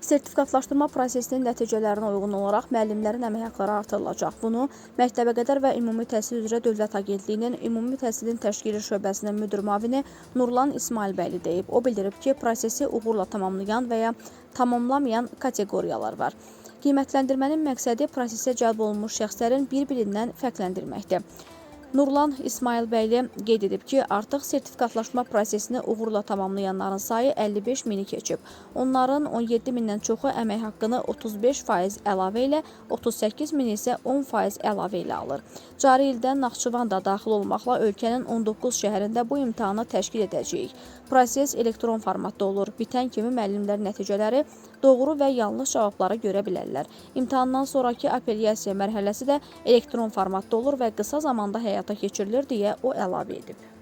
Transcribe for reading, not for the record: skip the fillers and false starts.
Sertifikatlaşdırma prosesinin nəticələrinə uyğun olaraq müəllimlərin əmək haqları artırılacaq. Bunu Məktəbəqədər və Ümumi Təhsil üzrə Dövlət Agentliyinin Ümumi Təhsilin Təşkili şöbəsinin müdir müavini Nurlan İsmailbəyli deyib. O bildirib ki, prosesi uğurla tamamlayan və ya tamamlamayan kateqoriyalar var. Qiymətləndirmənin məqsədi prosesə cəlb olunmuş şəxslərin bir-birindən fərqləndirməkdir. Nurlan İsmailbəyli qeyd edib ki, artıq sertifikatlaşma prosesini uğurla tamamlayanların sayı 55 mini keçib. Onların 17 mindən çoxu əmək haqqını 35% əlavə ilə, 38 mini isə 10% əlavə ilə alır. Cari ildə Naxçıvan da daxil olmaqla ölkənin 19 şəhərində bu imtahanı təşkil edəcəyik. Proses elektron formatda olur. Bitən kimi müəllimlər nəticələri, doğru və yanlış cavabları görə bilərlər. İmtahandan sonrakı apellyasiya mərhələsi də elektron formatda olur və qısa zamanda həyata keçirilir deyə o əlavə edib.